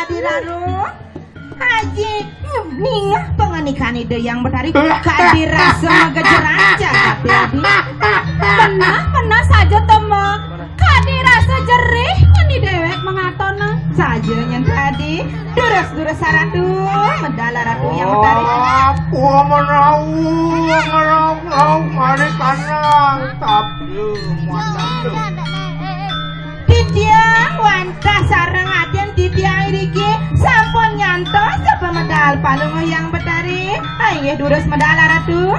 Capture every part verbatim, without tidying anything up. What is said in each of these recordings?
Diraro, Haji, ningeh pangandikan Ida Hyang Betari, kadi rasa magejeran jagaté adi. Beneh, beneh saja, Tama. Kadi rasa jerih ngendi déwék mangatonang. Saja nyén tadi, durus-durus Ratu, medal Ratu Hyang Betari. Apa menawi ngerau-rau mari kanang, tapi mantap. Titiang wantah sareng adin titiang iriki sampun nyantos pamedal Palungguh Hyang Betari. Inggih durus medal Ratu.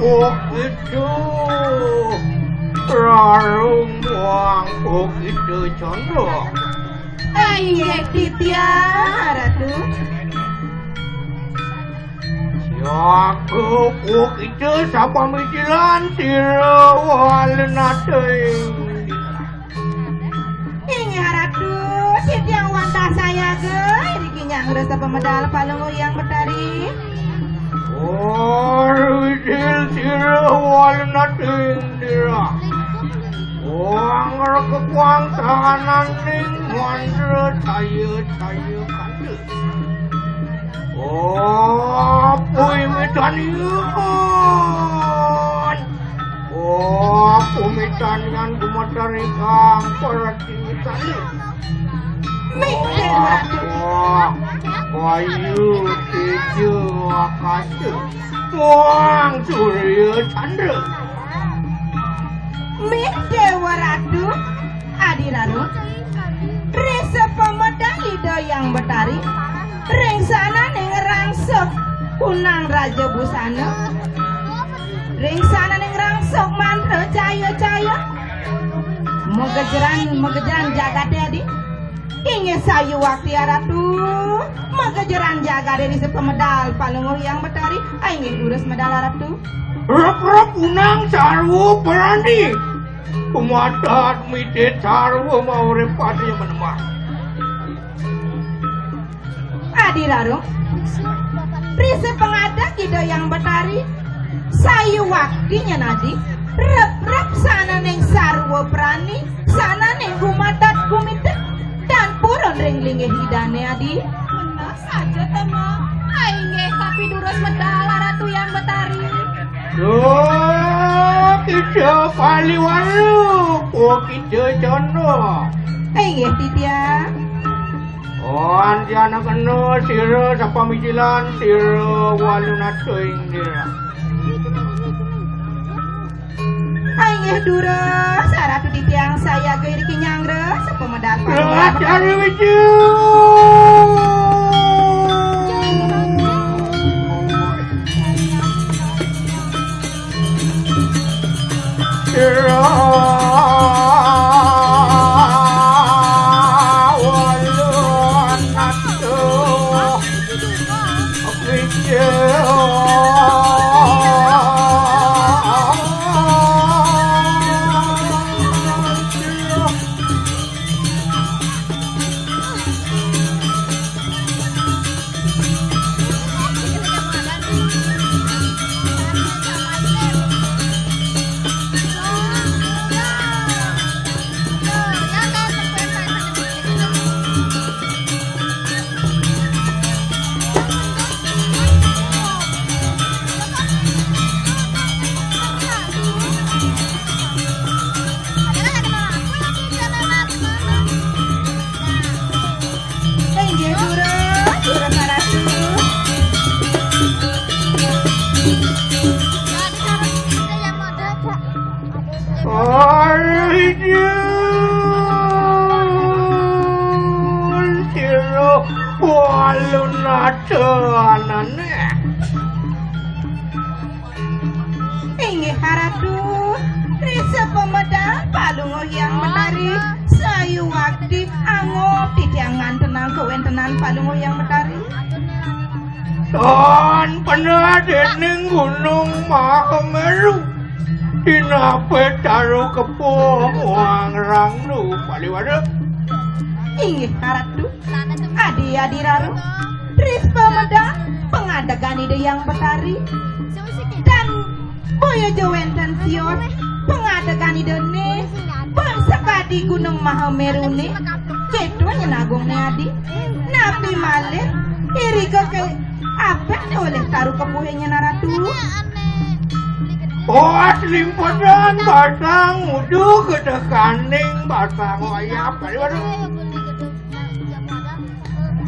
Oh, itu rarung muang, oh, itu condong. Inggih titiang Ratu. Siaga pukita sapamicilan sira walenating. Inggih Ratu, titiang wantah sayaga, iriki nyanggra sapamedal Palungguh Hyang Betari. Warwisil sira walenating dira. Wangger kekuang sahananing mantra caya-caya kanda. Oh, puimitan iun. Oh, pumitan ian gumatar ingkang paratiwi kali. Mih, Déwa Ratu. Oh, bayu tija akasa. Muang surya candra. Mih, Déwa Ratu. Adi Rarung, ring sapamedal Ida Hyang Betari, ring sananing rangsuk kunang raja busana, ring sananing rangsuk mantra caya-caya, magejeran, magejeran jagaté adi. Inggih sayuwakti Ratu, magejeran jagaté ring sapamedal Palungguh Hyang Betari, inggih durus medal Ratu. Rep-rep unang sarwa prani. Kumatat mitit sarwa maurip pati menemah. Adi Rarung, ring sapangadeg Ida Hyang Betari, sayuwakti nyén adi, rep-rep sananing sarwa prani, sananing gumatat gumitet, tan purun ring linggih Idané adi. Saja, Tama. Inggih, tapi durus medal Ratu Hyang Betari. Duh, kita Paliwara, oh, kita jono. Inggih, titiang. Oh, antiana kena sira sapamicilan, sira walunata ing dira. Inggih durus, Ratu titiang sayaga iriki nyanggra, sapamedal Ratu. Inggih, durus, durus, Ratu. Arjun, sira walunata anané. Inggih, Ratu, ring sapamedal Palungguh Hyang Betari, sayuwakti angob titiang ngantenang kawéntenan Palungguh Hyang Betari. Tan penah déning Gunung Mahameru, tinapé taru kepuh muang rangnu Paliwara. Inggih, Ratu. Adi-adi Rarung, ring sapamedal pangadegan Ida Hyang Betari. Dan boya ja wénten sios pangadegan di Gunung Mahameruné, kéto nyén agungné adi. Napi malih irika ké abet olih taru kepuhé nyén Ratu. Oh, slimpedan basang uduh ketekaning basang wayah. Aduh, aduh.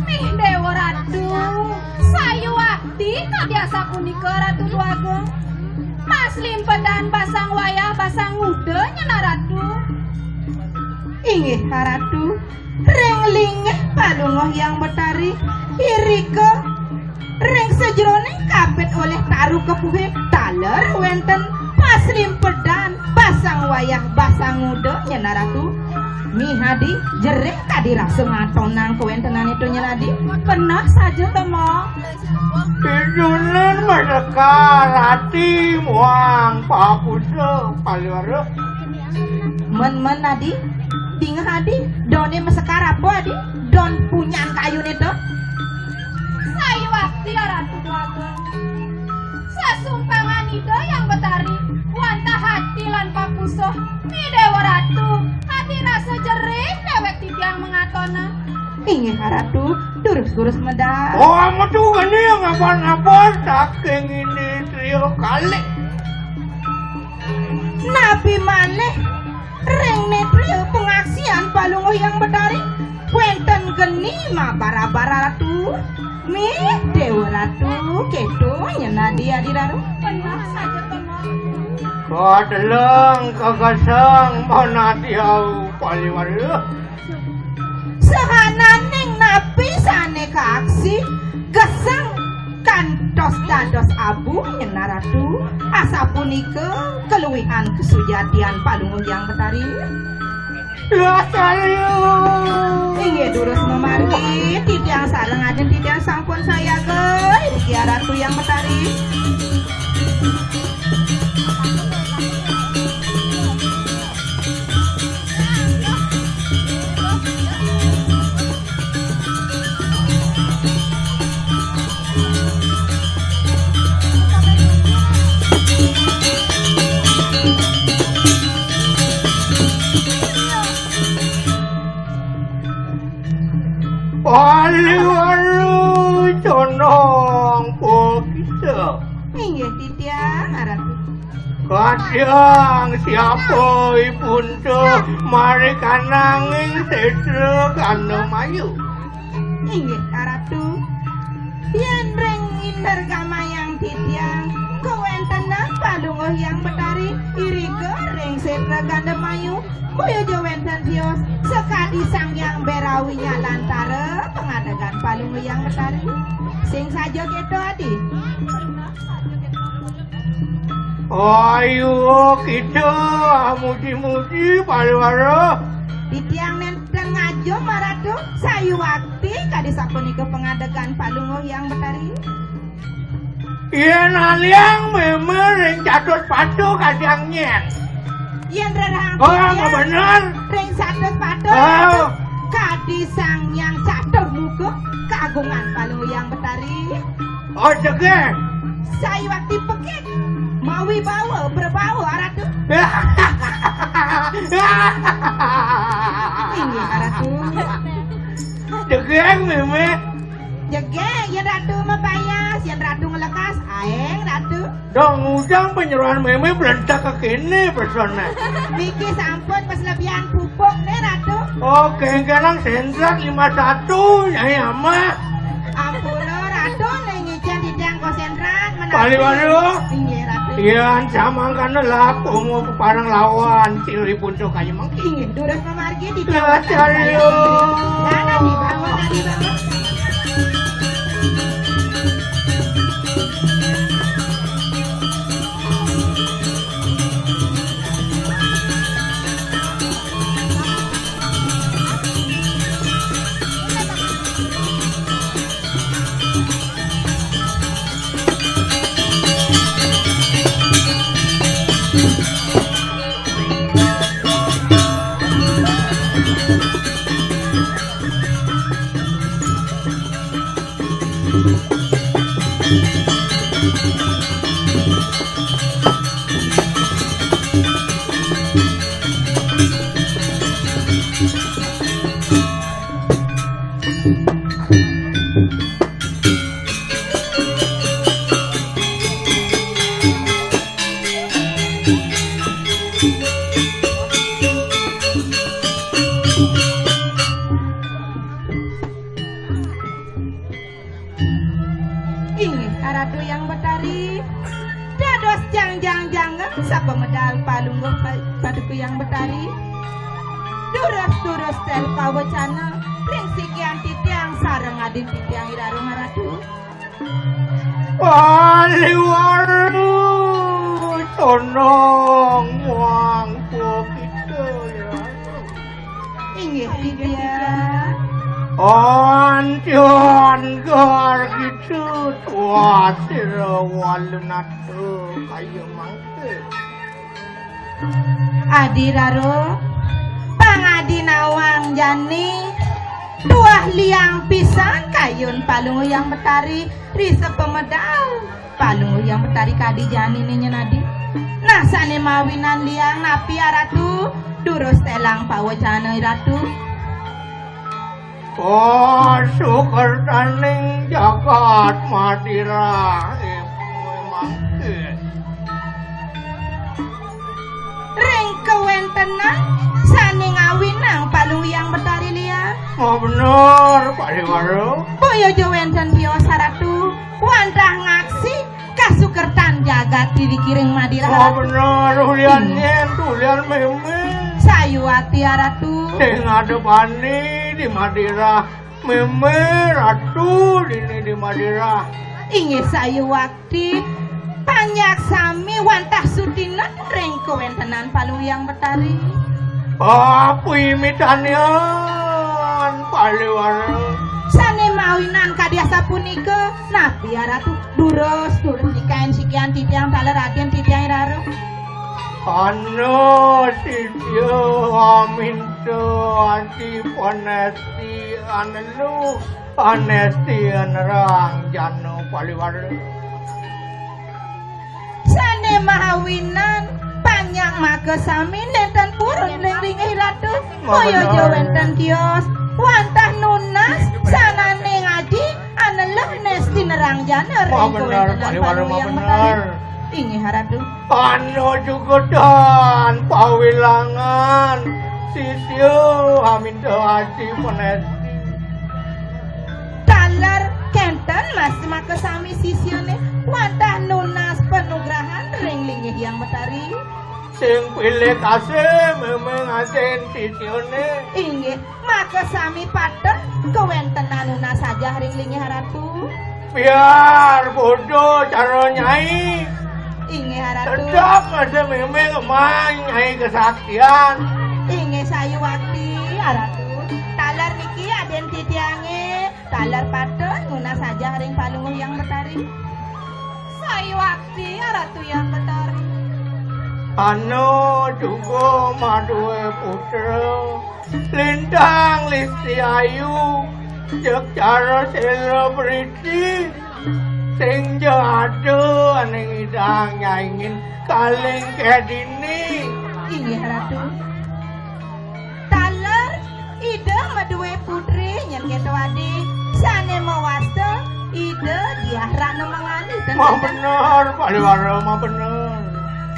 Mih Déwa Ratu, sayuwakti kadi asapunika Ratu Déwa Agung. Maslimpedan basang wayah basang nguda nyén Ratu. Inggih Ratu, ring linggih Palungguh Hyang Betari, irika ring sajeroning kabet olih taru kepuhé taler wénten paslimpedan basang wayah basang nguda nyén Ratu. Mih adi, jering kadi rasa ngatonang kawéntenan ento nyén adi. Penah saja to, Mong. Pidunan masekar ati muang papusa paliwara. Men-men adi, dingeh adi, doné masekar apa adi? Don punyan kayuné to. Sayuwakti Ratu Déwa Agung. Sasumpangan Ida Hyang Betari, wantah ati lan papusuh. Ni Déwa Ratu, adi rasa jering déwék titiang mangatona. Inggih Ratu, durus-durus medal. Oh, metu geni ngapa-ngapa saking ini trio kalih. Napi malih ring nétra pangaksian Palungguh Hyang Betari, wénten geni mabar-abar Ratu. Mih Déwa Ratu, kéto nyén adi Ratu. Penah saja to, Mong. Kateleng kageseng manadi au paliwara. Sahananing napi sané kaaksi, geseng kantos dados abu nyén Ratu, asapunika kaluwihan kasujatian Palungguh Hyang Betari. Lestari. Inggih durus mamargi, titiang sareng ajeng titiang sampun sayaga, iriki Ratu Hyang Betari. Paliwara condong pokita. Inggih titiang, Ratu. Kadang siapa ibunta marikananging sétra Gandamayu. Inggih, Ratu. Yén ring indergamayang titiang, kawéntenan Palungguh Hyang Betari, irika ring sétra Gandamayu, boya ja wénten tios, sakadi Sang Hyang Bérawi nyalantara pangadegan Palungguh Hyang Betari. Sing saja kéto, adi. Ayu kita muji-muji paliwara. Titiang nénten ngajum Ratu, sayuwakti kadi sapunika pangadegan Palungguh Hyang Betari. Yén aliang mémé ring Catur Patu kadang nyén. Yén rerang oh, titiang bener. Ring Catur Patu, oh. Kadi Sang Hyang Catur Muka kagungan Palungguh Hyang Betari. Oh, jegég. Sayuwakti pekik. Mawi bawa, berbawa, Ratu. Inggih, Ratu. Jegég, Mémé. Jegég, yén Ratu mapayas, yén Ratu nglekas, aéng, Ratu. Dong, ngujang panyeroan Mémé blentak ka kéné pesoné. Niki sampun pas lebihan pupuk né, Ratu. Oh, kéngkénang sentrat lima satu, Nyai Amah. Ampura, Ratu, né nyicén titiang konsentrat, menawi. Bali, bali, oh. Inggih, Ratu. Yén samangkana laku mau peparang lawan, silih puntuk aja mengki. Inggih, durus mamargi, titiang. Lestari, oh. Nah, nah, di bawah, nah, di bawah. Inggih, Ratu Hyang Betari. Dados jangjang-jangen sapamedal palungguh pa-, Paduka Hyang Betari. Durus-durus tel pawecana ring sikian titiang sareng adin titiang Ida Ratu. Paliwara, tolong muang kita, ya. Inggih, titiang. Antian gar kita tuasira walunata kaya mangke. Adi Raro, pang adi nawang jani, tuah liang pisan kayun Palungguh Hyang Betari, ri sapamedal Palungguh Hyang Betari kadi jani nyen adi. Nah, sane mawinan liang napi, Ratu? Durus telang pawecana, Ratu. Pasukertaning jagat Madira, eh, mangke. Ring kawentenan sane ngawinang Palungguh Hyang Betari liang. Mabener, Paliwara. Boya ja wenten tios, Ratu, wantah ngaksi kasukertan jagat iriki ring Madira. Oh, bener, ulian Hmm. nyen, ulian meme. Sayuwakti, Ratu. Sing ada bani di Madira, meme ratu dini di Madira. Inggih sayuwakti, panjak sami wantah sutinen ring kawentenan Palungguh Hyang Betari. Apa imitanian, Paliwara? Sane mawinan kadi asapunika, napi, Ratu? Durus, durus nikain sikian titiang taler adin titiang Ida Ratu. Ana sisia aminta ati panesti aneluh, panesti anerang jana, Paliwara. Sane mawinan panjak makasami nenten purun ring linggih Ratu. Kaya ja wenten tios, wantah nunas sanane ngaji aneluh nesti nerang jana ring kawentenan Palungguh Hyang Betari. Inggih, Ratu. Ana jugedan pawilangan sisia aminta ati panesti. Taler kenten mas makasami sisiane wantah nunas panugrahan ring linggih Hyang Betari. Sing pilih kasih memang asin sisiane. Inggih, makasami pateh kawentenan nunas ajah ring linggih Ratu. Biar bodoh cara nyai. Inggih, Ratu. Tetap ada memang emang nyai kesaktian. Inggih sayuwakti, Ratu. Taler niki aden titiange, taler pateh nunas ajah ring Palungguh Hyang Betari. Sayuwakti, Ratu Hyang Betari. Ana juga madue putra, Lintang Listi Ayu, jeg cara selebriti, sing ja ada ane ngidang nyaingin kaling kedini. Inggih, Ratu. Taler Ida madue putri nyen keto adi, sane mawasta Ida Diah Ratna Mangali. Mah bener, Paliwara, mah bener.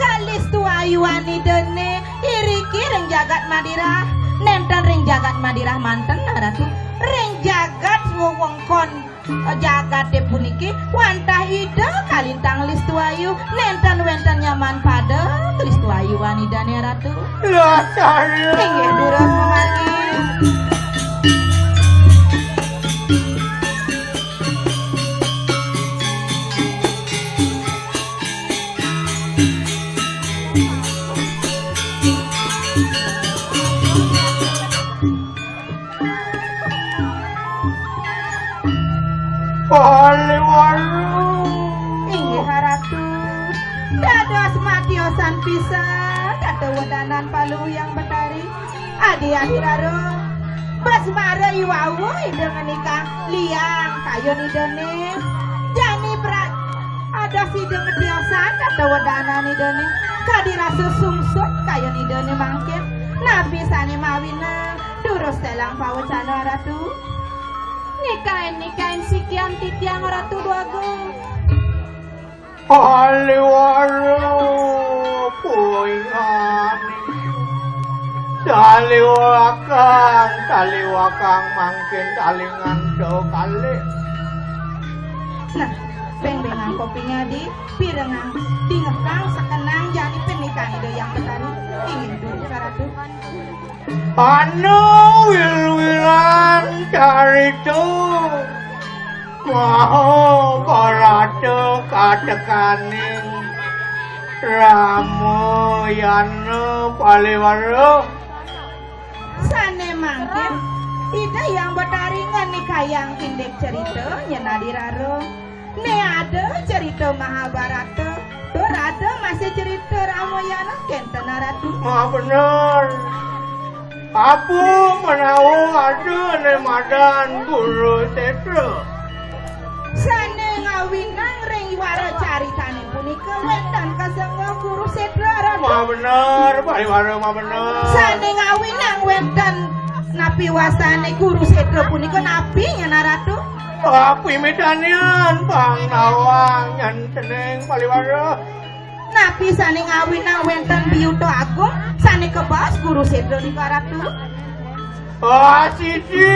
Kalistu ayuan Idane iriki ring jagat Madira, nenten ring jagat Madira manten, Ratu. Ring jagat wewengkon jagate puniki wantah Ida kalintang Listu Ayu, nenten wenten nyaman pada Listu Ayuan Idane, Ratu. Lah, Sari. Inggih, durus pamargi. Paliwara. Inggih, Ratu. Dados matiosan pisan, kata wedanan Palungguh Hyang Betari. Adi-adi rara. Bas mara iwawu Ida ngenikang liang kayun Idane. Jani pra-, ada sida ngetiosan kata wedanan Idane. Kadi rasa sungsut kayun Idane mangkin. Napi sane mawinan? Durus telang pawecana, Ratu. Nikain, nikain sikian titiang, Ratu Dwagung. Paliwara, poingan Taliwakang, taliwakang mangkin talingan do kalih. Nah, beng-bengang kopi ngadi, pirengang dingehkang sakenang jani penikan Ida Hyang Betari. Inggih, durus Ratu. Anu wil-wilan carita Mahabharata katekaning Ramayana Paliwara. Sane mangkin, Ida Hyang Betari ngenikayang indik cerita nyen adi rara. Ne ada cerita Mahabharata, tur ada masih cerita Ramayana kenten Ratu. Ah, bener. Apa menawa ada ne madan Kurusetra? Sane ngawinang ring wara caritane punika wenten kasengguh Kurusetra, Ratu. Mah bener, Paliwara mah bener. Sane ngawinang wenten napi wasane Kurusetra punika napi nyen Ratu? Api midanyan pang nawang nyen cening Paliwara. Napi sane ngawinang wenten biuta agung sane kabaos Kurusetra nika, Ratu? Ah, siji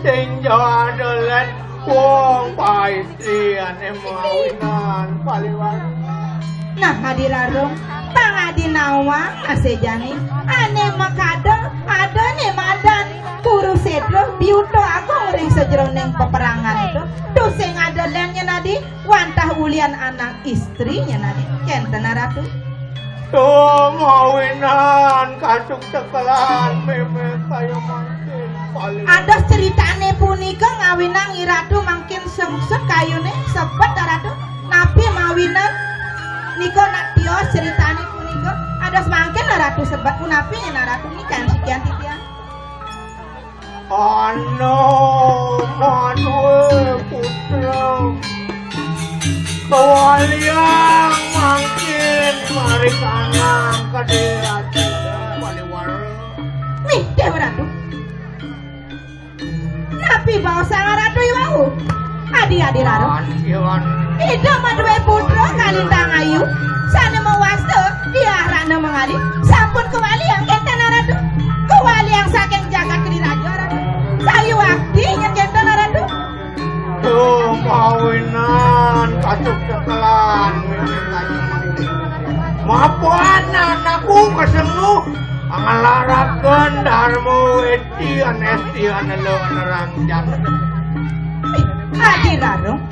sing jawada len wong paistri ane mawinan Paliwara. Nah, adi rarung, pang adi nawang asejane ane makada ada ne madan Kurusetra biuta agung ring sajeroning peperangan itu. Tusing ada len nyen adi wantah ulian anak istri nyen adi. Kenten Ratu. Tuh, mawinan kasuk cekelan meme kaya mangkin paling. Ados critane punika ngawinang I Ratu mangkin sungsut kayune sebet Ratu. Napi mawinan nika nak tios critane punika? Ados mangkin Ratu sebet punapi nyen Ratu nika sikian titiang. Ana maduwe putra. Kawaliang mangkin marikanang kadhe ati Paliwara. Nih, Dewa Ratu. Napi baosang Ratu iwau? Adi-adi rara. Ida maduwe putra kalintang ayu, sane mawasta Diah Ratna Mangali, sampun kawaliang kenten Ratu. Kawaliang saking jagat Kediraja Ratu. Sayu akti nyen kenten Ratu. Tuh, kawinan kasukselan mimih kayu mati. Mapan anakku kesemu ngelaraken Dharma Wedi anesti anelo nerang jana. Adi Rarung.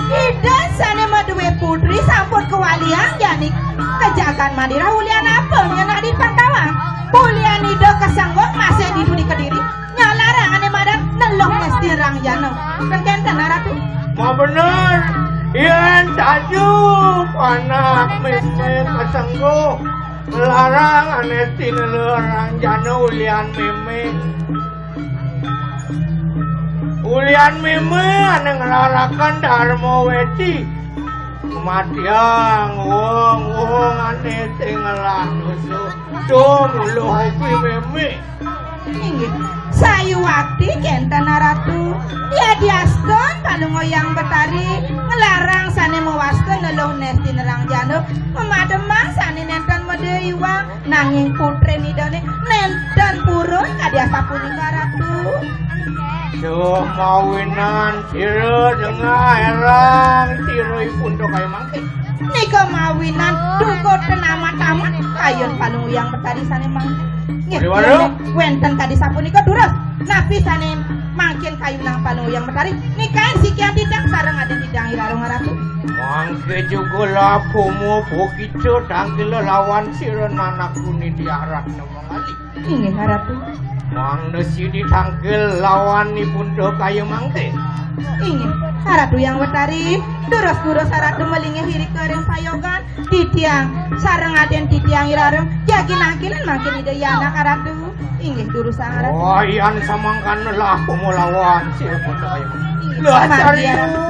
Ida sane maduwe putri sampun kawaliang jani ka jagat Madura ulian apa nyen adi Pandawa? Ulian Ida kasengguh masih ditu di Kediri. Nyalarang ane madan neluh nesti rangjana. Kenten Ratu. Mabener, yen saju anak meme kasengguh larang ane tineluh rangjana ulian meme. Ulian meme ane nglaraken Dharma Wedi. Matiang wong-wong ane sing ngelah dosa. Tumuluh upi meme. Inggih. Sayuwakti kenten Ratu. Yadiastun Palungguh Hyang Betari nglarang sane mawasta neluh nesti nerang jana. Pemademang sane nenten mede iwang. Nanging putrin Idane nenten purun kadi asapunika, Ratu. Duh, mawinan sira dengah erang sira ipun to kaya mangke. Nika mawinan duka ten amat-amat kayun Palungguh Hyang Betari sane mangke. Nggih, Pariwara. Yen wenten kadi sapunika durus. Napi sane mangkin kayunang Palungguh Hyang Betari? Nikain sikian titiang sareng aden titiang I Rarung, Ratu. Mangke juga lapumu bukita tangkila lawan sira nanak puni Diah Ratna Mangali. Inggih, Ratu. Mangda sidi tangkil lawan ipun to kaya mangke. Inggih, Ratu Hyang Betari, durus-durus Ratu malinggih irika ring payogan. Titiang sareng aden titiang I Rarung jagi nangkilan mangkin Ida Hyang Ratu. Inggih, durusang Ratu. Oh, yan samangkana lapumu lawan sira to kaya mangke. Inggih, lah, mangke, cari. Ratu.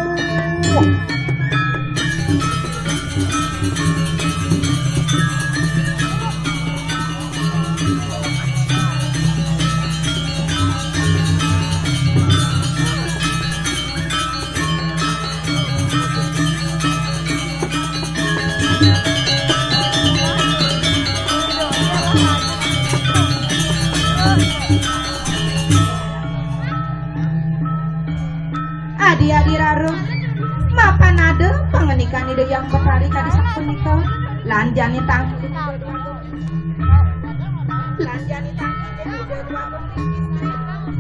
Ini tang.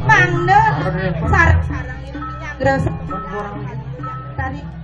Mangda sar-, sarang ini nyanggra tadi.